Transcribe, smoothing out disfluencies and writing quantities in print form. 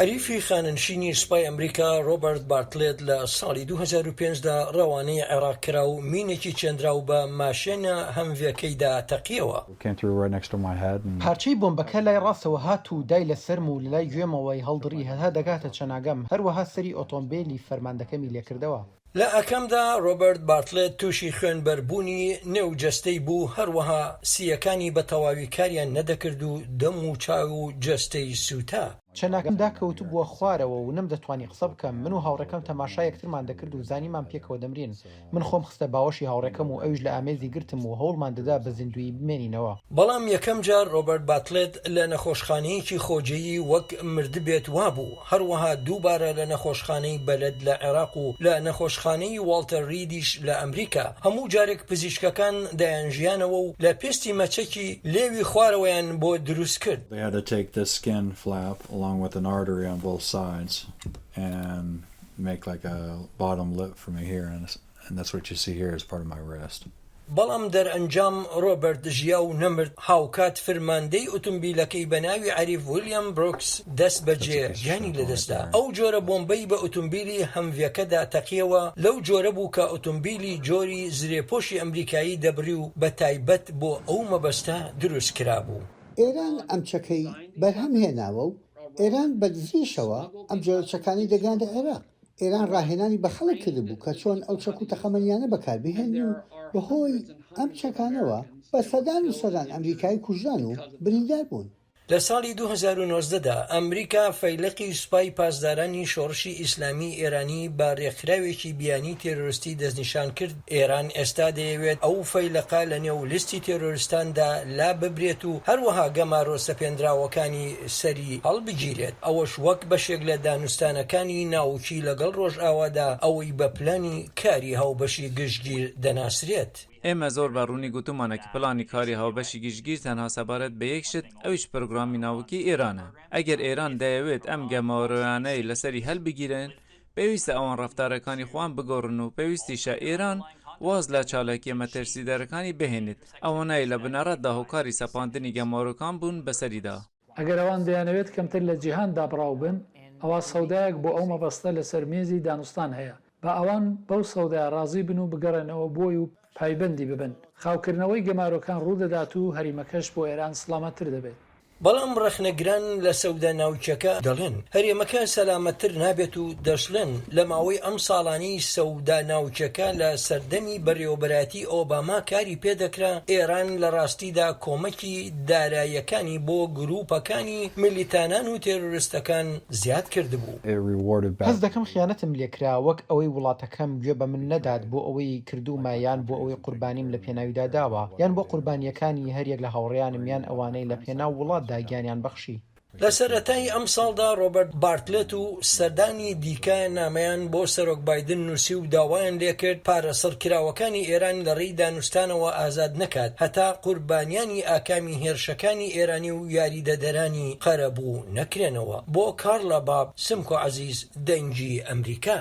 عەریفی خانەنشینی سوپای ئەمریکا ڕۆبەرت بارتلێت لە ساڵی 2005 دا ڕەوانەی عێراق کرا و مینێکی چێندراو بە ماشێنە هەمڤەکەیدا تەقیەوە. پارچەی بۆمبەکە لای ڕاستەوە هات و دای لە سەرم و لەلای گوێمەوەی هەڵدڕی هەتا دەگاتە چەناگەم، هەروەها سەری ئۆتۆمبێلی فەرماندەکەمی لێکردەوە. لە ئاکامدا ڕۆبەرت بارتلێت تووشی خوێنبەربوونی نێو جەستەی بوو، هەروەها سییەکانی بە تەواوی کاریان نەدەکرد و دەم و چاو و جەستەی سووتا. چەناگەم داکەوتبووە خوارەوە و نەمدەتوانی قسە بکەم، من و هاوڕێکەم تەماشای یەکترمان دەکرد و زانیمان پێکەوە دەمرین. من خۆم خستە باوەشی هاوڕێکەم و ئەویش لە ئامێزی گرتم و هەوڵمان دەدا بە زیندوویی بمێنینەوە. بەڵام یەکەم جار ڕۆبەرت باتلێت لە نەخۆشخانەیەکی خۆجێیی وەک مردبێت وابوو، هەروەها دووبارە لە نەخۆشخانەی بەلەد لە عێراق و لە نەخۆشخانەی واڵتەر ڕیدیش لە ئەمریکا، هەموو جارێک پزیشکەکان دەیانژیانەوە و لە پێستی مەچەکی لێوی خوارەوەیان بۆ دروست کرد. They had to take this skin flap along with an artery on both sides and make like a bottom lip for me here and and that's what you see here as part of my wrist. بەڵام دەرئەنجام ڕۆبەرت ژیا و نەمرد، هاوکات فرماندەی ئوتومبیلەکەی بە ناوی عەریف ویلیام بروکس دەست بەجێ گیانی لەدەستدا. ئەو جۆرە بۆمبەی بە ئوتومبیلی هەمڤەکەدا تەقیەوە لەو جۆرە بوو کە ئوتومبیلی جۆری زرێپۆشی ئەمریکایی دەبڕی و بە تایبەت بۆ ئەو مەبەستە دروست کرابوو. ئێران ئەم چەکەی بەرهەم هێناوە و ئێران بە دزیشەوە ئەم جۆرە چەکانەی دەگەیاندە عێراق. ئێران ڕاهێنانی بە خەڵک کردبوو کە چۆن ئەو چەک و تەقەمەنیانە بەکاربهێنن و بەهۆی ئەم چەکانەوە بە سەدان و سەدان ئەمریکایی کوژران و بریندار بوون. لە ساڵی 2019 دا ئەمریکا فەیلەقی سوپای پاسدارانی شۆڕشی ئیسلامی ئێرانی بە رێکخراوێکی بیانی تێرۆرستی دەستنیشان کرد، ئێران ئێستا دەیەوێت ئەو فەیلەقە لە نێو لیستی تێرۆرستاندا لاببرێت و هەروەها گەمارۆ سەپێندراوەکانی سەری هەڵبگیرێت، ئەوەش وەک بەشێک لە دانوستانەکانی ناوکی لەگەڵ ڕۆژئاوادا ئەوەی بە پلانی کاری هاوبەشی گشتگیر دەناسرێت. ئێمە زۆر بە ڕوونی گوتوومانە کە پلانی کاری هاوبەشی گشتگیر تەنها سەبارەت بە یەک شت، ئەویش پرۆگرامی ناوکی ئێرانە. ئەگەر ئێران دەیەوێت ئەم گەمارۆیانەی لەسەری هەلبگیرێن، پێویستە ئەوان ڕەفتارەکانی خۆیان بگۆڕن و پێویستیشە ئێران واز لە چالاکییە مەترسیدارەکانی بهێنێت، ئەوانەی لە بنەڕەتدا هۆکاری سەپاندنی گەمارۆکان بوون بەسەریدا. ئەگەر ئەوان دەیانەوێت کەمتر لە جیهان دابڕاو بن، ئەوا سەودایەک بۆ ئەو مەبەستە لەسەر مێزی دانوستان هەیە. با ئەوان بەو سەودایە ڕازی بن و بگەڕێنەوە بۆی و پایبەندی ببن. خاوکردنەوەی گەمارۆکان ڕوودەدات و هەریمەکەش بۆ ئێران سڵامەتتر دەبێت. بەڵام ڕەخنەگران لە سەودا ناوکیەکە دەڵێن، هەرێمەکە سەلامەتتر نابێت و دەشڵێن، لە ماوەی ئەم ساڵانەی سەودا ناوکیەکە لە سەردەمی بەرێوەبەرایەتی ئۆباما کاری پێدەکرا، ئێران لە ڕاستیدا کۆمەکی داراییەکانی بۆ گروپەکانی میلیتانان و تێرۆرستەکان زیاد کردبوو. هەست دەکەم خیانەتم لێکرا، وەک ئەوەی وڵاتەکەم گوێ بە من نەدات بۆ ئەوەی کردوومە یان بۆ ئەوەی قوربانیم لە پێناویدا داوە، یان بۆ قوربانییەکانی هەریەک لە هاوڕێیانم یان ئەوانەی لە پێناو وڵاتدا گیانیان بەخشی. لە سەرەتای ئەمساڵدا ڕۆبەرت بارتلێت و سەدانی دیکە نامەیان بۆ سەرۆک بایدن نووسی و داوایان لێکرد پارە سڕکراوەکانی ئێران لە ڕێی دانوستانەوە ئازاد نەکات هەتا قوربانیانی ئاکامی هێرشەکانی ئێرانی و یاریدەدەرانی قەرەبوو نەکرێنەوە. بۆ کارلا باب، سمکۆ عەزیز، دەنگی ئەمریکا.